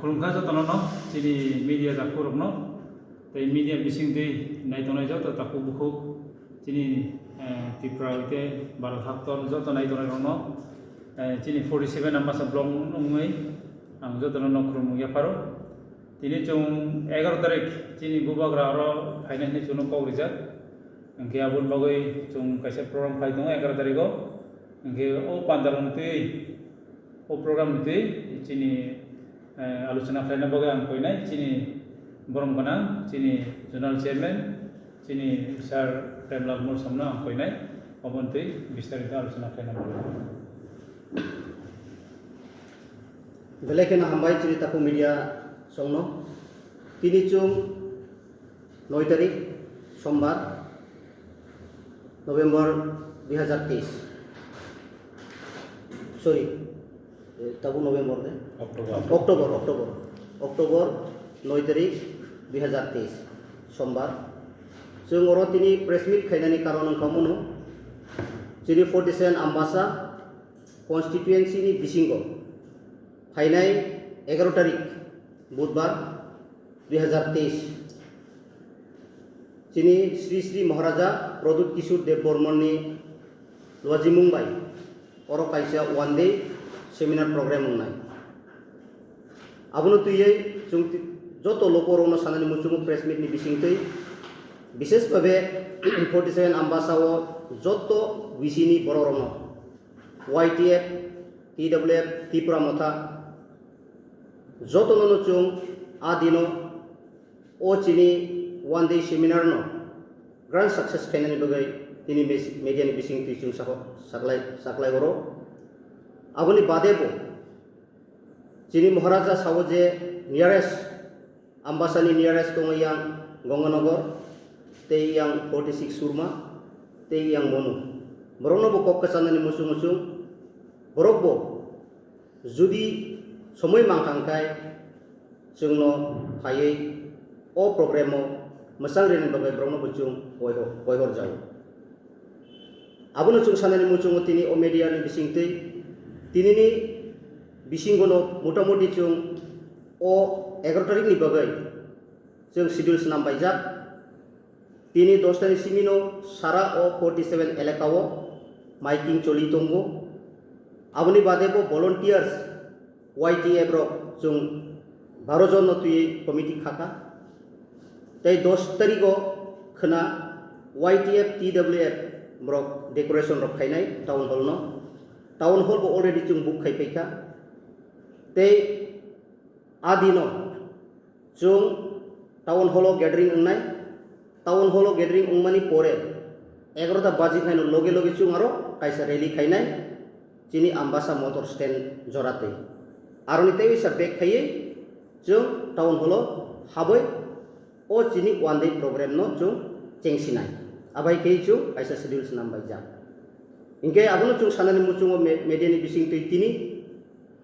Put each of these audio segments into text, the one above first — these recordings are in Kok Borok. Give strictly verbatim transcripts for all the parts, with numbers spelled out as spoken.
Khulumkha jotono no, chini media takhuk rokno, tei media bising twi nai tongnai joto takhuk bukhuk, chini, eh, Tripura hoite Bharat haktor joto nai tongnai rokno, eh, chini forty seven Ambasa block wngwi ang jotono no khulumung yapharo. Tini chwng egaroh tarik chini bubagra aro phainai hinwi chwngno kok rijak. Hwnkhe aboni bagwi chwng kaisa program khlai tongo egaroh tariko. Hwnkhe o pandalni twi, o program ni twi chini, eh, alochona khlaina bagwi ang koinai chini borom gwnang, chini zonal chairman, chini sir Premlal Molsomno ang koinai, oboni twi bistarito alochona khlaina bagwi. Belai kheno hambai chini takhuk media songno. Tini chwng noi tarik, Sombar, November dui hazar teis. Sorry, eh, tabuk November de? October. October, October. October noi tarik dui hazar teis, Sombar. Chwng oro tini press meet khainani karon wngkha mano. Chini forty seven Ambasa constituency ni bisingo phainai egaroh tarik Budbar dui hazar teis chini Sri Sri Maharaja Pradyut Kishore Dev Bormon ni lwajimung bai oro kaisa one day seminar program wngnai. Abono twiwi chwng ti-, joto lokorokno sanani muchungo press meet ni bisingtwi, bishesh bhabe forty seven Ambasa o joto V C ni borokrokno, Y T F, T W F, Tipra Motha, jotono no chwng a dino o chini one day seminar no grand success khainani bagwi tini mes-, media ni bising twi chwng sako-, saklai, saklai oro. Aboni bade bo chini Maharaja sao je nearest Ambasani nearest tongo yang Ganganagar, tei yang forty six Surma, tei yang Monu. Borokno bo kok kwchanani muchung muchung, borok bo jodi somoi mankha hwnkhe chwngno phaiwi o program o mwchang rwna bagwi borokno bo chwng koiho-, koihor jao. Abono chwng sanani muchungo tini o media ni bisingtwi tinini bisingono motamoti chwng o egaroh tarikni bagwi chwng schedule swnam baijak. Tini dosta ni simino sara o forty seven elaka o miking choli tongo. Aboni bade bo volunteers Y T F rok chwng baro jon no twi committee khakha. Tei dos tariko khwna Y T F, T W F borok decoration rok khainai town hall no. Town hall bo already chwng book khai paikha. Tei a dino chwng town hall o gathering wngnai. Town hall o gathering wngmani pore egaroh ta baji khaino loge loge chwng aro kaisa rally khainai chini Ambasa motor stand joratwi. Aroni tei waisa bag khaiwi chwng town hall o habwi o chini one day program no chwng chengsinai. Abai khe chwng kaisa schedule swnam baijak. Hinkhe abono chwng sanani muchungo me-, media ni bisingtwi tini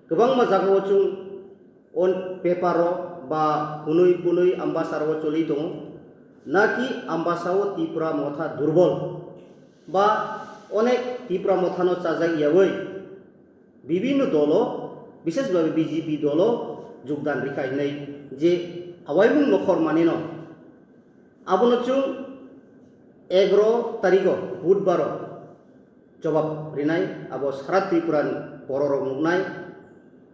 kwbangma jagao chwng o paper o ba hwnwi punwi Ambasa o choli tongo, naki Ambasa o Tipra Motha durbol ba onek Tipra Motha no chajak yawi bibinno dolo, bishesh bhabe B J P dolo jogdan rikha hinwi je awaimung nokhor manino, abono chwng egaroh tariko Budbaro jobab rinai, abo sara Tripura ni borok rok nuknai.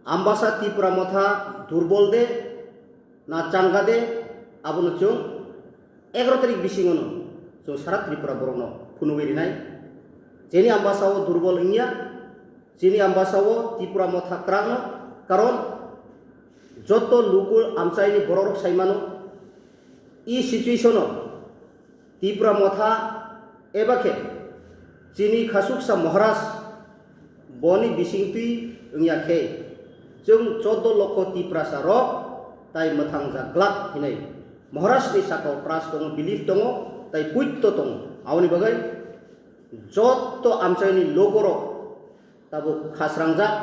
Ambasa Tipra Motha durbol de na changa de, abono chwng egaroh tarik bisingo no chwng sara Tripura borok no phunugwi rinai. Chini Ambasa o durbol wngya, chini Ambasa o Tipra Motha kwrang no, karon joto luku amchai ni borok rok sai mano, e situation o Tipra Motha eba khe chini khasuksa Maharaj boni bisingtwi wngya khe, chwng chordo lokho Tiprasa rok tai mwthangjak glak hinwi Maharaj ni sakao trust tongo, belief tongo, tai puitto tongo. Aboni bagwi joto amchaini lokorok tabuk khasrangjak.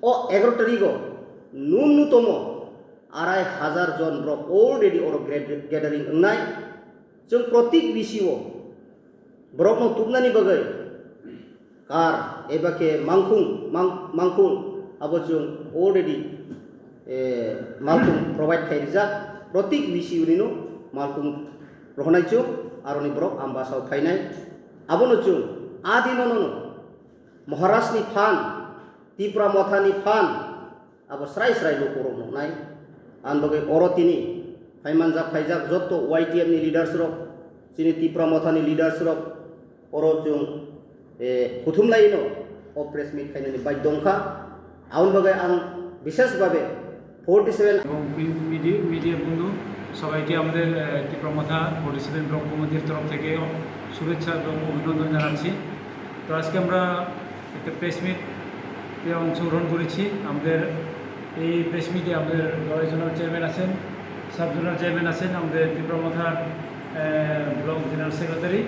O egaroh tarigo nung nutomo arai hajar jon rok already oro grad-, gathering wngnai. Chwng protik bisio borokno tubnani bagwi kar eba khe mangkhung, mang-, mangkhung abo chwng already eh, malkhung provide khai rijak, protik V C U nino malkhung rohonai chwng, aroni borok Ambasa o phainai. Abono chwng a dinono Maharaj ni phan, Tipra Motha ni phan, abo srai srai lukurok nuknai. Ang bagwi oro tini phaimanjak phaijak jotto Y T F ni leaders rok, chini Tipra Motha ni leaders rok, oro chwng, eh, kuthumlaino o press meet khainani baidhyo wngkha. Aboni bagwi ang bishesh bhabe forty seven এবং print media, media বন্ধু সবাইকে আমাদের, আহ, ত্রিপুরা মথা forty seven block কমিটির তরফ থেকে শুভেচ্ছা এবং অভিনন্দন জানাচ্ছি। তো আজকে আমরা একটা প্রেস মিটে অংশগ্রহণ করেছি। আমাদের এই প্রেস মিটে আমাদের জোনাল চেয়ারম্যান আছেন, সাব জোনাল চেয়ারম্যান আছেন, আমাদের ত্রিপুরা মথার, আহ, ব্লক জেনারেল সেক্রেটারি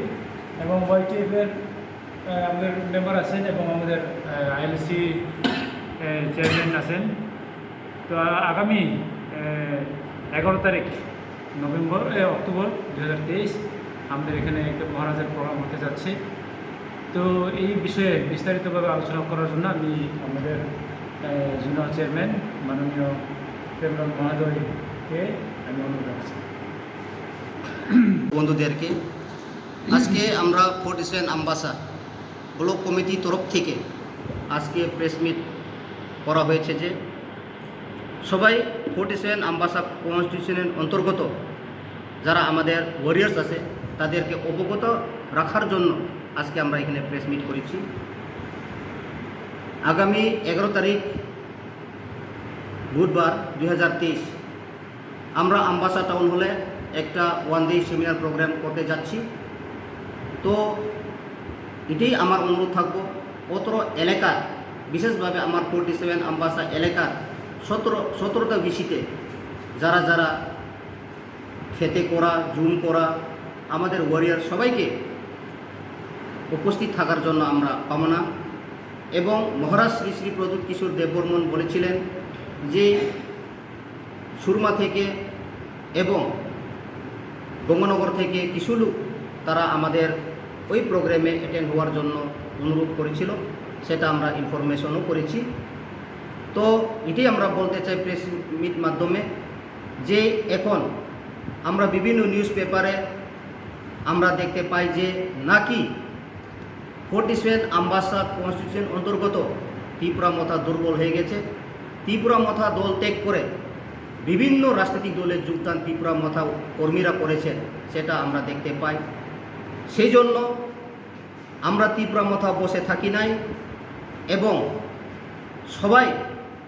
এবং ওয়াইটিএফের, আহ, আমাদের মেম্বার আছেন এবং আমাদের, আহ, আইএলসি, আহ, চেয়ারম্যান আছেন। তো আ-, আগামী, আহ, এগারো তারিখ নভেম্বর, এ, অক্টোবর দুই হাজার তেইশ আমাদের এখানে একটা মহারাজার প্রোগ্রাম হতে যাচ্ছে। তো এই বিষয়ে বিস্তারিতভাবে আলোচনা করার জন্য আমি আমাদের, আহ, জোনাল চেয়ারম্যান মাননীয় প্রেমলাল মহোদয়কে আমি অনুরোধ রাখছি। বন্ধুদেরকে আজকে আমরা forty seven Ambassa block committee তরফ থেকে আজকে প্রেস মিট করা হয়েছে যে সবাই ফর্টি সেভেন আম্বাসা কনস্টিটিউশনের অন্তর্গত যারা আমাদের ওয়ারিয়ার্স আছে তাদেরকে অবগত রাখার জন্য আজকে আমরা এখানে প্রেস মিট করেছি। আগামী এগারো তারিখ বুধবার দুই হাজার তেইশ আমরা আম্বাসা টাউন হলে একটা ওয়ান ডে সেমিনার প্রোগ্রাম করতে যাচ্ছি। তো এটাই আমার অনুরোধ থাকবো, অত্র এলাকার, বিশেষভাবে আমার ফর্টি সেভেন আম্বাসা এলাকার সতেরো সতেরোটা ভিসিতে যারা যারা খেতে করা, জুম করা, আমাদের ওয়ারিয়ার সবাইকে উপস্থিত থাকার জন্য আমরা কামনা। এবং মহারাজ শ্রী শ্রী প্রদ্যুৎ কিশোর দেববর্মন বলেছিলেন যে সুরমা থেকে এবং গঙ্গানগর থেকে কিছু লোক তারা আমাদের ওই প্রোগ্রামে অ্যাটেন্ড হওয়ার জন্য অনুরোধ করেছিল, সেটা আমরা ইনফরমেশনও করেছি। তো এটাই আমরা বলতে চাই প্রেস মিট মাধ্যমে যে এখন আমরা বিভিন্ন নিউজ পেপারে আমরা দেখতে পাই যে নাকি ফর্টি সেভেন আম্বাসা কনস্টিটিউশন অন্তর্গত ত্রিপুরা মথা দুর্বল হয়ে গেছে। ত্রিপুরা মথা দল ত্যাগ করে বিভিন্ন রাজনৈতিক দলে যোগদান ত্রিপুরা মথা কর্মীরা করেছেন, সেটা আমরা দেখতে পাই। সেই জন্য আমরা ত্রিপুরা মথা বসে থাকি নাই এবং সবাই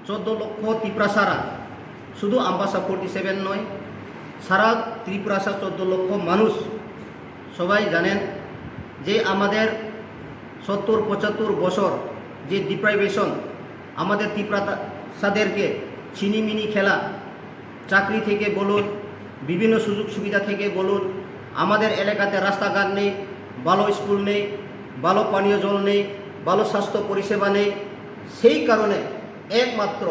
চোদ্দ লক্ষ ত্রিপুরাসারা, শুধু আম্বাসা ফর্টি সেভেন নয়, সারা ত্রিপুরাসা চোদ্দ লক্ষ মানুষ সবাই জানেন যে আমাদের সত্তর পঁচাত্তর বছর যে ডিপ্রাইভেশন, আমাদের ত্রিপুরাসাদেরকে ছিনিমিনি খেলা, চাকরি থেকে বলুন, বিভিন্ন সুযোগ সুবিধা থেকে বলুন, আমাদের এলাকাতে রাস্তাঘাট নেই, ভালো স্কুল নেই, ভালো পানীয় জল নেই, ভালো স্বাস্থ্য পরিষেবা নেই। সেই কারণে একমাত্র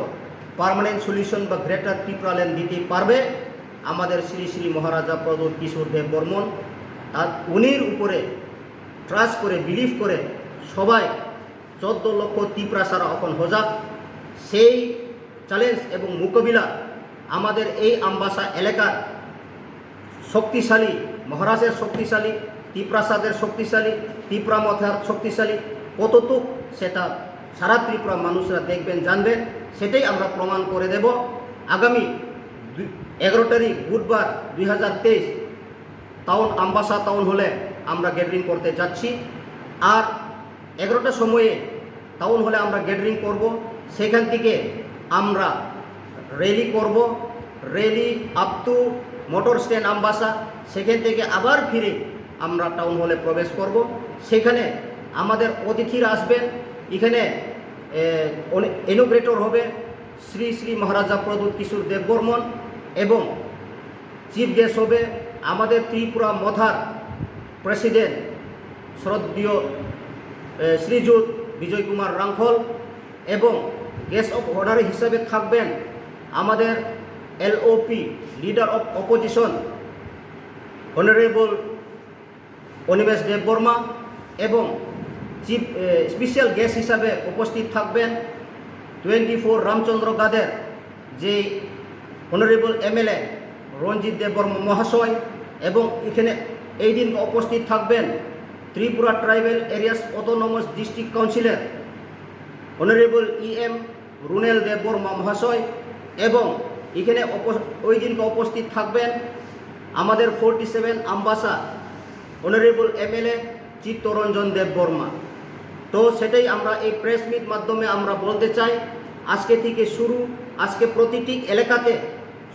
পার্মানেন্ট সলিউশন বা গ্রেটার ত্রিপুরাল্যান্ড দিতে পারবে আমাদের শ্রী শ্রী মহারাজা প্রদ্যোৎ কিশোর দেব বর্মন। তার উনির উপরে ট্রাস্ট করে, বিলিভ করে সবাই চোদ্দ লক্ষ তিপ্রাসারা অখন হজাক। সেই চ্যালেঞ্জ এবং মোকাবিলা আমাদের এই আমবাসা এলাকার শক্তিশালী, মহারাজের শক্তিশালী, তিপ্রাসাদের শক্তিশালী, তিপ্রা মথার শক্তিশালী কতটুক, সেটা সারা ত্রিপুরা মানুষরা দেখবেন, জানবেন। সেটাই আমরা প্রমাণ করে দেব। আগামী দুই, এগারো তারিখ বুধবার দুই হাজার তেইশ টাউন, আমবাসা টাউন হলে আমরা গ্যাদারিং করতে যাচ্ছি। আর এগারোটার সময়ে টাউন হলে আমরা গ্যাদারিং করব। সেখান থেকে আমরা র্যালি করব, rally up to motor stand Ambassa, সেখান থেকে আবার ফিরে আমরা টাউন হলে প্রবেশ করব। সেখানে আমাদের অতিথিরা আসবেন। এখানে ইনোগ্রেটর হবে শ্রী শ্রী মহারাজা প্রদ্যোৎ কিশোর দেববর্মন এবং চিফ গেস্ট হবে আমাদের ত্রিপুরা মথার প্রেসিডেন্ট শ্রদ্ধেয়, এ, শ্রীযুত বিজয় কুমার রাংখল এবং গেস্ট অফ অনার হিসাবে থাকবেন আমাদের LOP, leader of opposition, honourable Animesh Debbarma এবং চিফ, এ, স্পেশাল গেস্ট হিসাবে উপস্থিত থাকবেন টোয়েন্টি ফোর রামচন্দ্র গাদের যে অনারেবল এমএলএ রঞ্জিত দেববর্মা মহাশয় এবং এখানে এই দিন উপস্থিত থাকবেন Tripura tribal areas autonomous district councillor honourable EM Runel Debbarma মহাশয় এবং এখানে উপস- ওই দিনকে উপস্থিত থাকবেন আমাদের forty seven Ambassa honourable MLA Chittaranjan Debbarma. তো সেটাই আমরা এই প্রেস মিট মাধ্যমে আমরা বলতে চাই, আজকে থেকে শুরু, আজকে প্রতিটি এলাকাতে,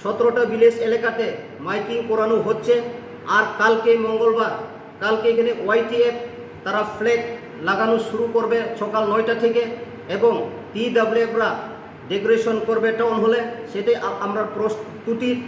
সতেরোটা ভিলেজ এলাকাতে মাইকিং করানো হচ্ছে। আর কালকে মঙ্গলবার, কালকে এখানে ওয়াইটিএফ তারা ফ্ল্যাগ লাগানো শুরু করবে সকাল নয়টা থেকে এবং টিডাব্লিউএফরা ডেকোরেশন করবে টাউন হলে, সেটাই আ- আমরা প্রস্তুতি।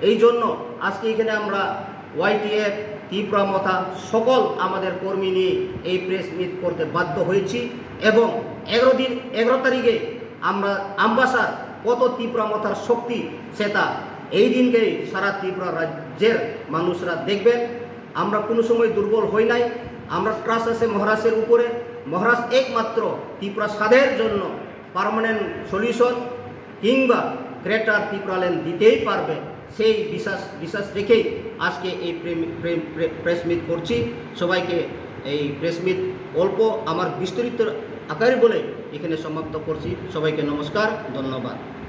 এই জন্য আজকে এখানে আমরা ওয়াইটিএফ, তিপ্রা মথা, সকল আমাদের কর্মী নিয়ে এই প্রেস মিট করতে বাধ্য হয়েছি এবং এগারো দিন, এগারো তারিখে আমরা আম্বাসার কত তিপ্রা মথার শক্তি, সেটা এই দিনকেই সারা ত্রিপুরা রাজ্যের মানুষরা দেখবেন। আমরা কোনো সময় দুর্বল হই নাই। আমরা ট্রাস্ট আছে মহারাজের উপরে। মহারাজ একমাত্র তিপ্রা স্বাদের জন্য পার্মানেন্ট সলিউশন কিংবা গ্রেটার তিপ্রাল্যান্ড দিতেই পারবে, সেই বিশ্বাস বিশ্বাস রেখেই আজকে এই প্রেম প্রেম প্রে- প্রেস মিট করছি। সবাইকে এই প্রেস মিট অল্প আমার বিস্তারিত আকারে বলে এখানে সমাপ্ত করছি। সবাইকে নমস্কার, ধন্যবাদ।